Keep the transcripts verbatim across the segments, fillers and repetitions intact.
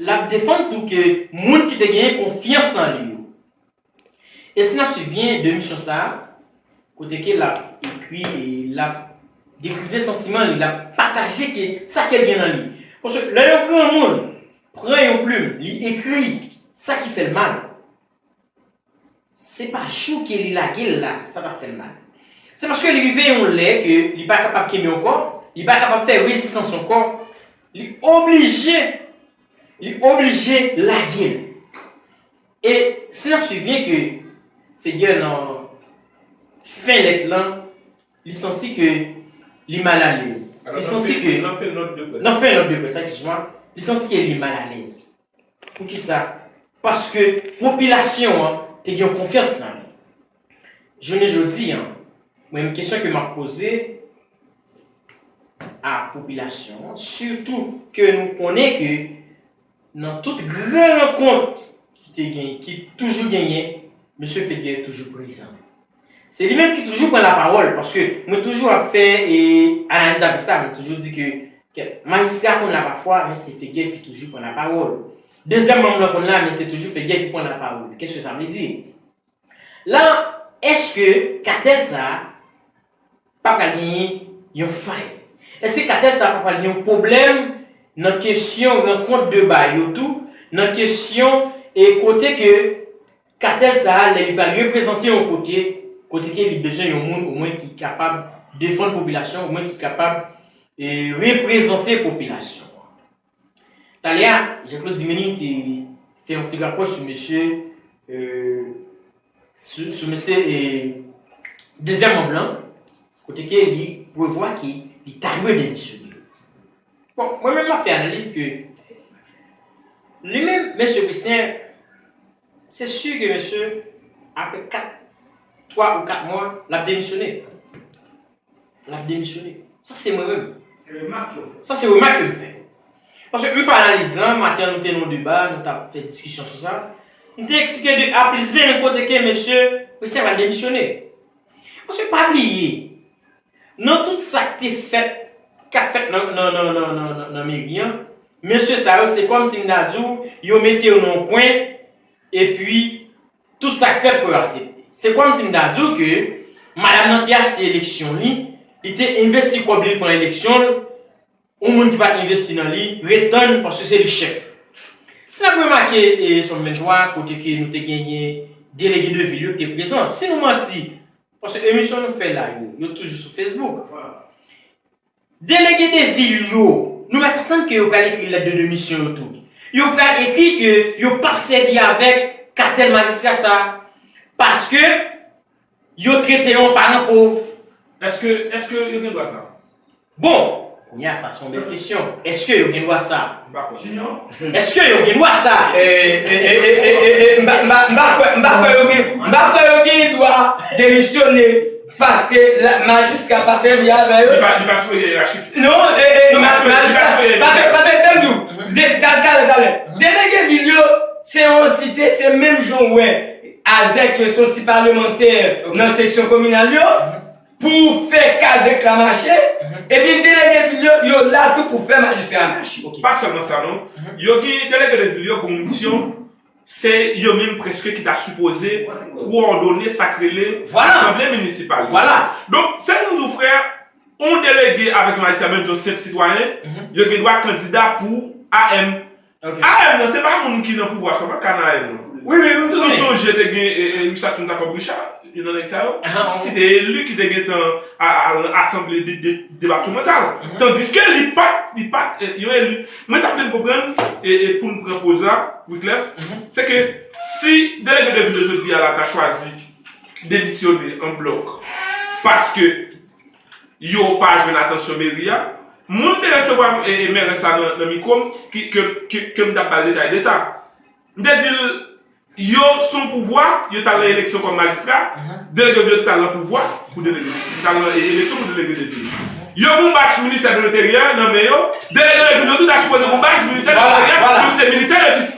L ap defann tou ke moun ki te genyen konfyans nan li yo. E si n ap swiv byen demisyon sa a, kote ke l ap ekri e l ap dekrive santiman li, l ap pataje ke sa ke l gen nan li. Paske lè yon granmoun pran yon plim, li ekri sa ki fè l mal, se pa jou ke li lage l la sa t ap fè l mal. Se paske li rive yon lè ke li pa kapab kenbe ankò, li pa kapab fè rezistans ankò, li oblije, li oblije lage l. E si n ap swiv byen ke Fedger nan fen lèt lan, li santi ke li malalèz. Li santi ke, nan fen nòt de près, nan fen nòt de près, eskize mwa, li santi ke li malalèz. Poukisa? Paske popilasyon an te gen konfyans nan li. Jounen jodi a, mwen menm kesyon ke m ap poze a popilasyon an, sitou ke nou konnen ke nan tout gran rankont ki te gen, ki toujou genyen, mesye Fedger toujou prezan. Se li menm ki toujou pran lapawòl, paske mwen toujou ap fè e, analiz avèk sa, mwen toujou di ke, ke majistra konn la pafwa, men se Fedger ki toujou pran lapawòl. Dezyèm manm lan konn la, men se toujou Fedger ki pran lapawòl. Qu'est-ce que ça veut dire? La, èske katèl sa a pa pral genyen yon fay? Èske katèl sa a pa pral gen yon pwoblèm nan kesyon rankont de ba yo tou, nan kesyon e kote ke katèl sa a, lè li pral reprezante yon kote, kote ke li bezwen yon moun omwen ki kapab defann popilasyon, omwen ki kapab e, reprezante popilasyon an. Talè a, Jean-Claude Diminy te fè yon ti rapò sou mesye, e, sou, sou mesye e, dezyèm manm lan, kote ke li prevwa ke li ta dwe demisyone. Bon, mwen menm m ap fè analiz ke li menm, mesye Christian, se si ke mesye, apre kat, twa ou kat mwa, l ap demisyone. L ap demisyone. Sa se mwen menm. Se remak yo fè. Sa se remak ke m fè. Paske m fè analiz lan, maten an nou te nan yon deba, nou t ap fè diskisyon sou sa. M te eksplike de A plis B, men kote ke mesye Christian pral demisyone. Paske pa bliye, nan tout sa k te fèt, k ap fèt nan, nan, nan meri an, mesye sa yo, se kòmsi m ta di w, yo mete yo nan yon kwen, epi tout sa k fèt fò yo aksepte. Se kòmsi m ta di w ke madanm nan te achte eleksyon li, li te envesti kòb li, li pran eleksyon l, yon moun ki pa t envesti nan li, ret tann paske se li k chèf. Si n ap remake, e, sòm venntwa, kote ke nou te genyen delege de vil yo ki te prezan. Si nou manti, paske emisyon nou fè la yo, yo toujou sou Facebook. Delege de vil yo, nou mèt atann ke yo pral ekri lèt de demisyon yo tou. Yo pral ekri ke yo p ap sèvi avèk katèl majistra sa a, paske yo trete yo an paran pòv. Èske, èske yo gen dwa sa? Bon, kounye a sa se yon bèl kesyon. Èske yo gen dwa sa? M pa kwè. Èske yo gen dwa sa? E, e, e, e, e, e, e, m pa, m pa, m pa kwè, m pa kwè yo gen, m pa kwè yo gen dwa demisyone paske la, majistra pa sèvi avè yo. Li pa, li pa sou yerachi. Non, e, e, non, ma-, pa sou, majistra, pa sou yerachi. Paske, paske, tann m di w, de, ta-, talè, talè. Delege vil yo, se yon antite, se menm jan w wè Azèk yo, se yon ti palemantè nan seksyon kominal yo. Pou fè kazèk la mache, epi delege vil yo, yo la tou pou fè majistra a mache. Ok. Pa sèlman sa non, yo gen delege de vil yo gen yon misyon, se yo menm prèske ki ta sipoze kowòdone sa k rele asanble minisipal yo. Vwala. Donk, sa k vle di w frè, yon delege avèk yon majistra, menm jan yon senp sitwayen, yo gen dwa kandida pou A M. Ok. A M nan, se pa moun ki nan pouvwa sèlman k ka nan A M nan. Wi, wi, wi, m konnen. Si nou sonje, te gen, e, e, Richardson Jacob Richard, youn nan nèg sa yo, ki te eli, ki te gentan a, a, nan asanble de, de, depatmantal. Tandiske li pa t, li pa t, e, yon eli. Mwen, sa m vle n konprann, e, e, pou n pran poz la, Wyclef, se ke si delege de vil yo jodi a la ta chwazi demisyone an blòk, paske yo pa jwenn atansyon meri a. Moun te resevwa, e, e, mèrès la nan, nan mikwo m, ki, ke, ke, ke m t ap ba l detay de sa. M te di l, yo sou pouvwa, yo t al nan eleksyon kòm majistra, delege yo t al nan pouvwa pou delege, yo t al nan e-, eleksyon pou delege de vil. Yo gen yon badj ministè de lenteryè nan men yo, delege de vil yo tou ta sipoze gen yon badj ministè de lenteryè, pou se ministè de jistis.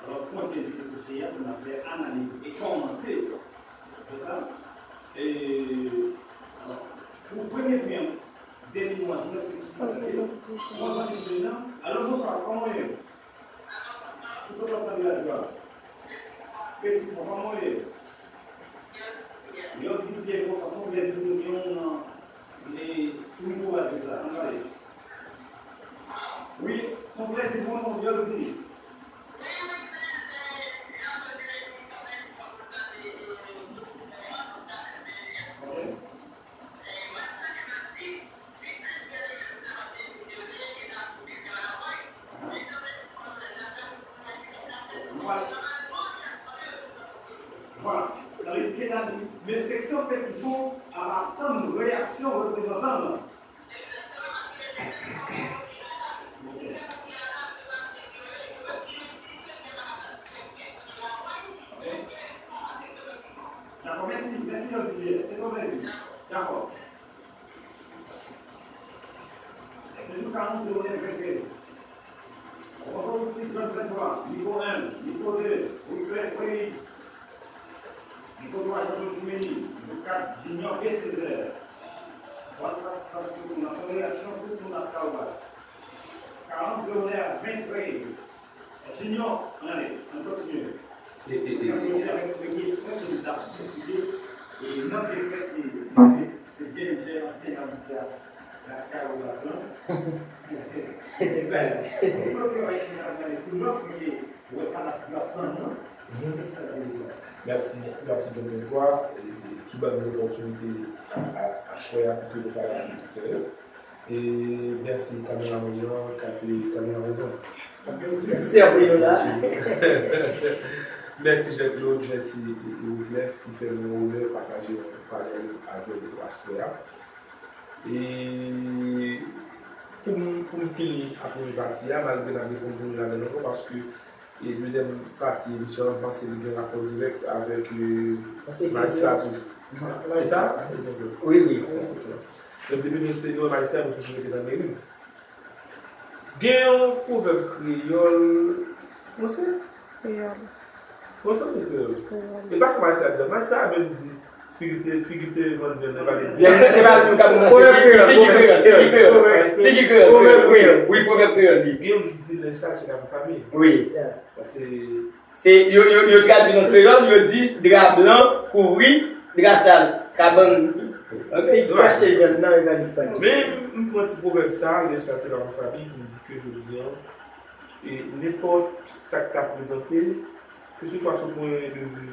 Alò, pwen ke n te sou sijè a pou n ap fè analiz e kòmante sou sa. E, alò, pou premye pwen, dènye mwa, jimès, se ki sa, bon, zanmi Ferdinand. Alò, bonswa, kòman w ye? Ou kontan tande radyo a? Peti Fon, kòman w ye? Yo di byen konsa, se yon plèzi pou nou gen w nan, e, sou mikwo radyo sa, ann pale. Wi, se yon plèzi pou nou, yo di. Ok. Vwala. Vwala. Sa vle di ke n a di, men seksyon Peti Fon ap atann reyaksyon reprezantan l lan. Dakò, mèsi, mèsi, Olivier. Se yon plèzi. Dakò. Se jou karant zewo nèf venntrèz. Okonto Steve John venntwa, Nico un, Nico deux, Wyclef Reyes, Nico twa Jean-Claude Dumenie, Nico kat Junior Guy Césaire. Bòn patisipasyon tout moun, anpil reyaksyon tout moun Lascahobas. Karant zewo nèf venntrèz. Junior, ann ale, ann kontinye. E, e, e, n ap kontinye avèk premye pwen ke nou t ap diskite, e, nan defèt, e, mesye James J, ansyen majistra Lascahobas lan. Nou kontinye avèk sa n ap gade sou lòt kote, wè fanatik yo ap tann nan. Mèsi, mèsi John Victoire, e, e, ki ban nou opòtinite a, a, aswè a pou ke nou pale ak oditè yo. E mèsi kameramann nan, k ap kameramann nan. Sèvi nou la. Mèsi Jean Claude, mèsi Wyclef ki fè nou onè pataje yon panèl avè nou aswè a. E pou m, pou m fini ak premye pati a, malgre n ap reponn pou nou ladan l ankò, paske e dezyèm pati emisyon an, m panse li gen rapò dirèk avèk, e, majistra toujou. E sa? Wi, wi. Donk, depi nou se nou majistra, nou toujou rete nan meri. Gen yon pwovèb kreyòl, franse? Kreyòl. Franse oubyen kreyòl? Kreyòl. E pa sa majistra di, majistra menm di, figi te, figi te vann vyann nan, pa te di. Vyann nan, se pa nou k ap ranse. Figi kreyòl, figi kreyòl, figi kreyòl, wi, wi, pwovèb kreyòl, wi. Gen yon ki di, linge sale se la pou fanmi. Wi. Sa se Se, yo, yo, yo tradui nan kreyòl, yo di dra blan kouvri dra sal. Kabann. Anfin, kache vyann nan, e pa li pa li. Men, m pran ti pwovèb sa, linge sale se la pou fanmi, pou m di ke jodi a, e nenpòt sa k ta prezante, ke se swa sou pwen de vi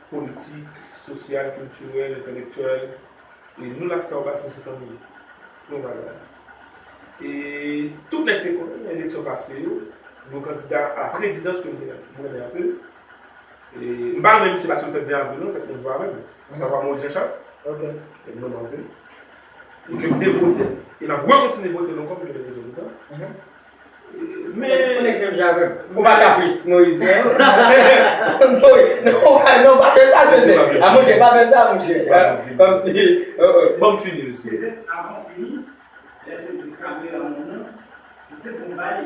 politik, sosyal, kiltirèl, entèlektyèl, e nou Lascahobas, nou se fanmi. Nou pa la. E tout nèg te konnen nan eleksyon pase yo, yon kandida a prezidans ke m te renmen anpil. E m pa renmen misye paske l fèt ven avril, non, l fèt menm jou avè m. Sa pa Moïse Jean Charles. Ok. Fèt menm anpil. E ke m te vote. E m ap rekontinye vote l ankò pou de rezon konsa. Mhm. Men ou pa kapris, Moïse, non? Non, non, pa fè sa, se a, monchè, pa fè sa, monchè. Kòmsi, oh, oh. Bon, m fini, mesye. Petèt avan w fini, lè se pou kameramann nan, se pou m bay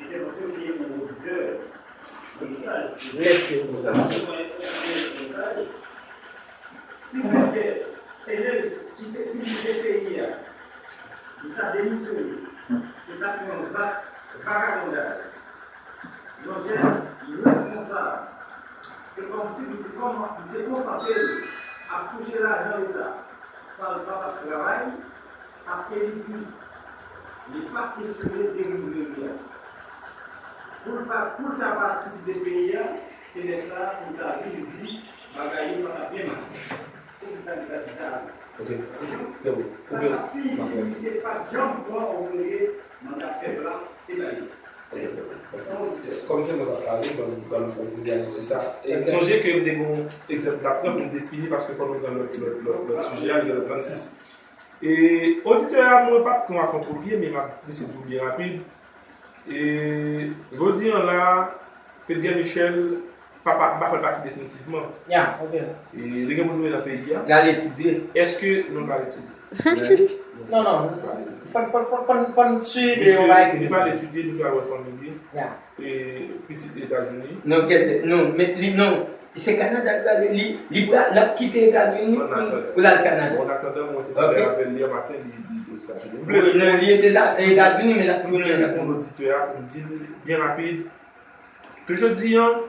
entèvansyon ki yon oditè yon mesaj. Lèse yon mesaj. Yon mesaj. Si Fedgè Senel kite fin kite peyi a, li ta demisyone. Se ta t yon zak vakabondaj. Yon jès iresponsab. Se kòmsi li te kòman, li te kontante l ap touche lajan Leta san l pa t ap travay, paske li di li pa t kesyone deriv peyi a. Pou l pa, pou l ta pati kite peyi a, se lè sa a pou l ta vin di bagay yo pa t ap byen mache. Poukisa li ta di sa? Ok, se bon. Sa t ap siyifi misye pa t janm pran oserye manda pèp la te ba li. Kòm se mwen k ap pale, ban m, ban m, ban m reyaji sou sa. E sonje ke m te gen yon egzanp m t ap pran pou m te fini, paske fò nou pran lòt, lòt, lòt, lòt sijè a, nimewo trannsis. E oditè a, mwen pa t pran afwont ou byen, men m ap eseye di w byen rapid. E jodi an la, Fedgè Michel, pa, pa, m pa fè l pati definitivman. Ya, ok. E li gen pou l tounen nan peyi a. L al etidye. Èske, non, l pa al etidye. Non, non. Fò n, fò n, fò n, fò n, fò n si de yon bagay. Li pa al etidye, misye al wè fanmi li. Ya. E pitit Etazini. Non, kèt, non, men li, non. Se Kanada li prale, li, li pral, l ap kite Etazini pou, pou l al Kanada. Bon, an atandan, mwen te pale avè l yè maten, li, li Ozetazini. M vle di, non, li Etazini, men l ap tounen. M vle reponn oditè a pou m di l byen rapid ke jodi an,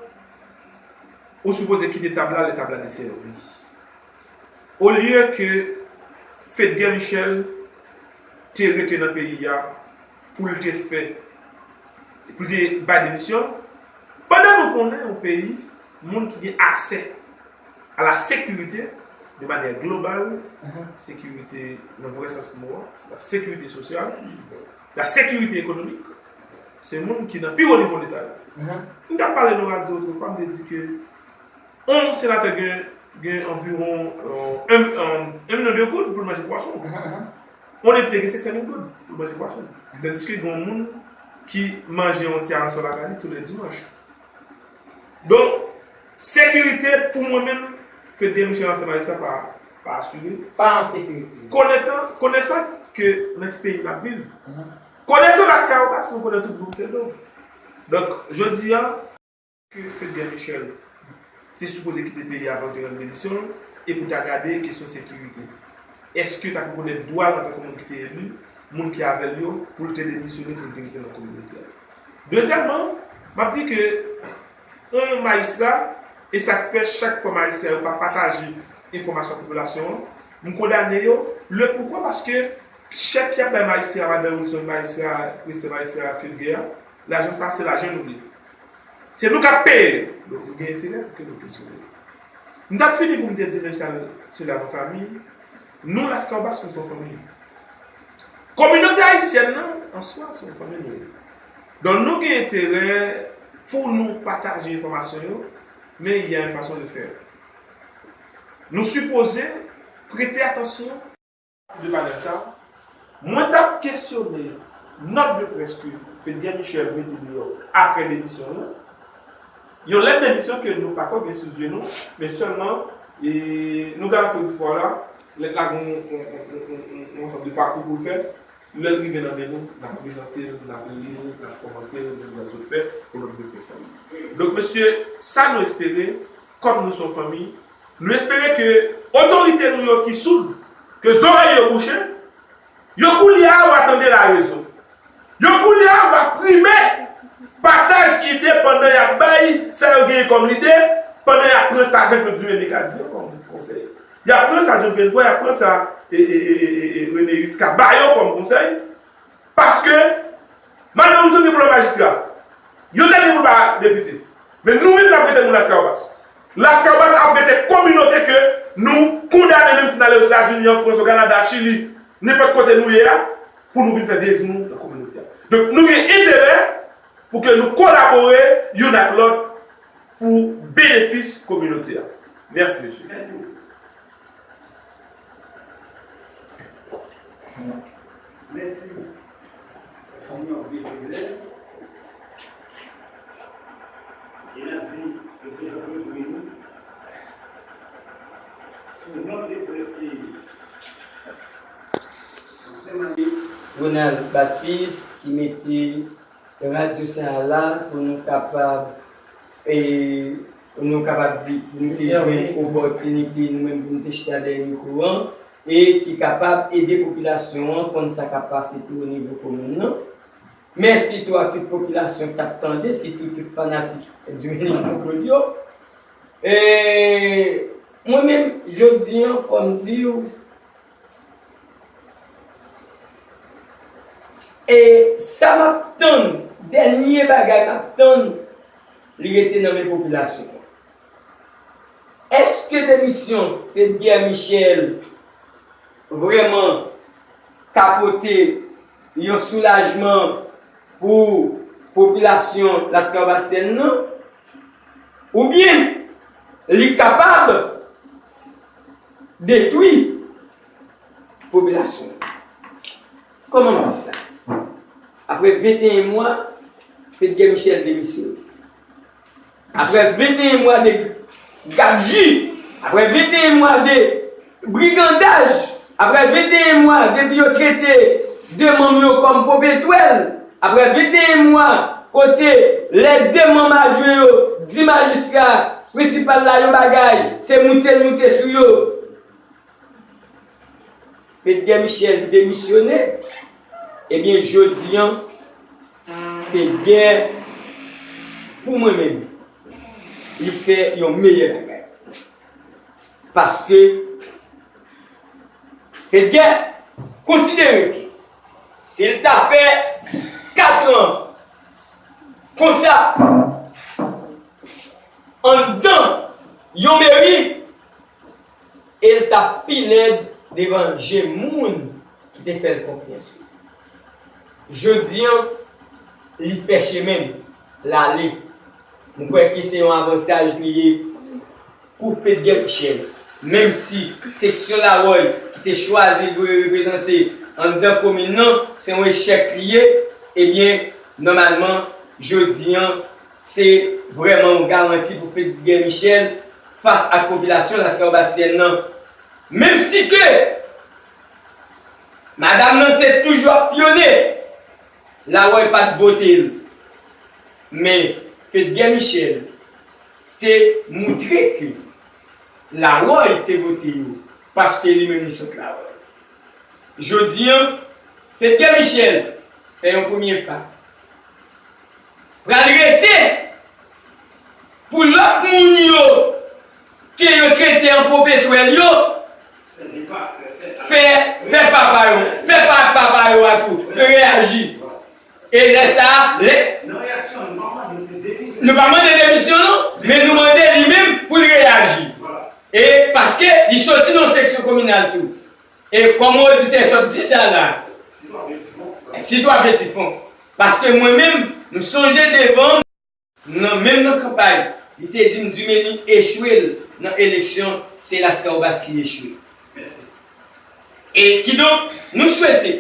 ou sipoze kite tab la lè tab la desèvi. Olye ke Fedgè Michel te rete nan peyi a pou l te fè, pou l te bay demisyon, pandan nou konnen yon peyi, moun ki gen aksè a la sekirite de manyè global, sekirite nan vrè sans mo a, la sekirite sosyal, la sekirite ekonomik, se moun ki nan pi wo nivo Leta yo. M t ap pale nan radyo otrefwa, m te di ke yon senatè gen, gen anviwon, euh, un, euh, un million de goud pou l manje pwason. Yon depite gen senk san mil goud pou l manje pwason. Tandiske gen yon moun ki manje yon ti aransò lakay li tou lè dimanch. Donk, sekirite pou mwen menm, Fedgè Michel ansanm avèk sa pa, pa asire. Pa an sekirite. Konetan, konesan ke nan ki peyi n ap viv, konesan Laskawobas, nou konnen tout gwout se do. Donk, jodi a, ke Fedgè Michel te sipoze kite peyi a avan l te rann demisyon l, e pou ta gade kesyon sekirite. Èske ta rekonèt dwa l antanke moun ki te eli, moun ki avè l yo, pou l te demisyone, pou l te rete nan kominote a? Dezyèmman, m ap di ke yon majistra, e sa k fè chak fwa majistra yo pa pataje enfòmasyon ak popilasyon an, m kondane yo. Le poukwa? Paske chèk y ap bay majistra Madan Wilson, majistra, prezidan majistra Fedgè a, lajan sa a, se lajan nou li. Se nou k ap peye l. Donk, nou gen enterè pou ke nou kesyone l. M t ap fini pou m te di, men sa, se la nan fanmi. Nou, Laskawobas, nou se yon fanmi. Kominote ayisyèn nan, an swa, se yon fanmi nou ye. Donk, nou gen enterè pou nou pataje enfòmasyon yo, men il y a une façon de faire. Nou sipoze prete atansyon de panèl sa, mwen t ap kesyone nòt de près ke Fedgè Michel mete deyò apre demisyon l lan. Yon lèt demisyon ke nou pa ko gen sou zye nou, men sèlman, e, nou garanti oditwa w la, lèt la gen yon, yon, yon, yon, yon, yon ansanm de pakou pou l fè. Lè l rive nan men nou, n ap prezante l, n ap li l, n ap kòmante l, nou pral sot fè pou nòt de près la. Donk, mesye, sa nou espere, kòm nou se yon fanmi, nou espere ke otorite nou yo ki soud, ke zòrèy yo bouche, yo koulye a va tande la rezon. Yo koulye a va prime pataj ide pandan y ap bay sa yo genyen kòm lide, pandan y ap pran sa Jean-Claude Duménique a di yo kòm konsèy. Y ap pran sa John Vennetwa, y ap pran sa, e, e, e, e, e, e, René Husca ba yo kòm konsèy. Paske, Madan Wilson gen pou l majistra. Younel gen pou l pa depite. Men nou menm n ap rete moun Laskawobas. Laskawobas ap rete kominote ke nou kondane, menm si n ale Ozetazini, an Frans, o Kanada, Chili, nenpòt kote nou ye a, pou nou vin fè vye jou nou nan kominote a. Donk, nou gen enterè pou ke nou kolabore youn ak lòt pou benefis kominote a. Mèsi, mesye. Mèsi. Mèsi. Fanmi an vle se lè. E n ap di, mesye Jean Claude Duménique, sou nòt de près ki sou sèmane. Ronald Baptiste ki mete radyo sa a la pou nou kapab, e, nou kapab di, pou nou te jwenn opòtinite, nou menm, pou nou te chita dèyè mikwo an, e ki kapab ede popilasyon an konn sa k ap pase tou o nivo komin nan. Mèsi tou ak tout popilasyon ki t ap tande, sitou tout fanatik Dumenie Jean Claude yo. E mwen menm, jodi an, fò m di w, e sa m ap tann, dènye bagay m ap tann, li rete nan men popilasyon an. Èske demisyon Fedger Michel vrèman ka pote yon soulajman pou popilasyon Las Cabassiennes nan? Oubyen li kapab detwi popilasyon? Kòman m di sa? Apre venteyen mwa, Fedger Michel demisyone. Apre venteyen mwa de gabji, apre venteyen mwa de brigandaj, apre venteyen mwa depi yo trete de manm yo kòm popetwèl, apre venteyen mwa kote lè de manm adjwen yo di majistra prensipal la yon bagay, se moute l moute sou yo. Fedger Michel demisyone, ebyen, jodi an, Fedger, pou mwen menm, li fè yon meyè bagay. Paske Fedger konsidere ke si l ta fè kat an konsa anndan yon meri, e l t ap pi lèd devan je moun ki te fè l konfyans yo. Jodi an, li fè chemen l, l ale. M kwè ke se yon avantaj li ye pou Fedger Michel. Menm si seksyon Lawòy ki te chwazi pou yo reprezante anndan komin nan, se yon echèk li ye, ebyen, nòmalman, jodi an, se vrèman yon garanti pou Fedger Michel fas ak popilasyon Las Cabassiennes nan. Menm si ke madanm nan te toujou ap pyone, Lawòy pa t vote l. Men Fedger Michel te moutre ke Lawòy te vote yo, paske li menm li sot Lawòy. Jodi an, Fedger Michel fè yon premye pa. Pral rete pou lòt moun yo ke yo trete an popetwèl yo fè, fè pa pa yo, fè pa pa pa yo a tou, reyaji. E lè sa a, lè nou pa mande demisyon non, men nou mande li menm pou l reyaji. E paske li soti nan yon seksyon kominal tou. E kòm oditè sot di sa la, sitwa Peti Fon, paske mwen menm, m sonje devan m, nan menm nan kanpay, li te di m Dumenie echwe l nan eleksyon, se Lascaubasse ki echwe. E kidonk, nou swete,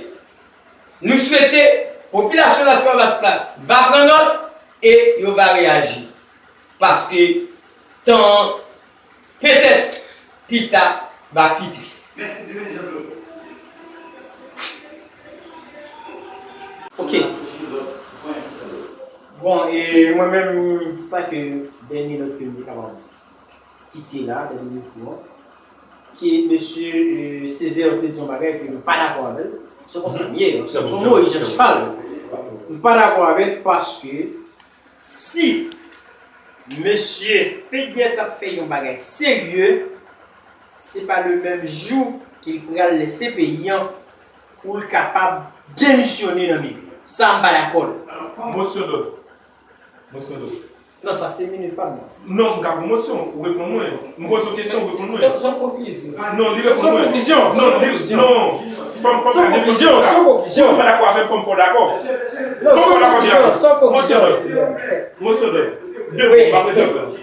nou swete popilasyon Lascaubasse la va pran nòt e yo va reyaji. Paske tan an, petèt, pita va pi tris. Ok. Bon, e mwen menm, sa ke dènye nòt ke m te kapab kite la, dènye mikwo an, ke mesye, e, Cesaire te di yon bagay ke nou pa dakò avè l. Se konsa m ye, se yon Moyiz Jan Chal. Nou pa dakò avè l paske si mesye Fedger t ap fè yon bagay serye, se pa le menm jou ke l pral lese peyi an pou l kapab demisyone nan meri an. Sa a m pa dakò l. Mosyon dòd. Mosyon dòd. Non, sa se minit pa m nan. Non, m ka pran mosyon, ou reponn mwen. M poze w kesyon, ou reponn mwen. Se, se yon konklisyon. Non, li reponn mwen. Se yon konklisyon. Non, li, non. Fò m, fò m fè defans sa. Se yon konklisyon. Si w pa dakò avè m, fò m fè w dakò. Non, se yon konklisyon. Se yon konklisyon. Mosyon dòd. Mosyon dòd. De mo, m ap reponn.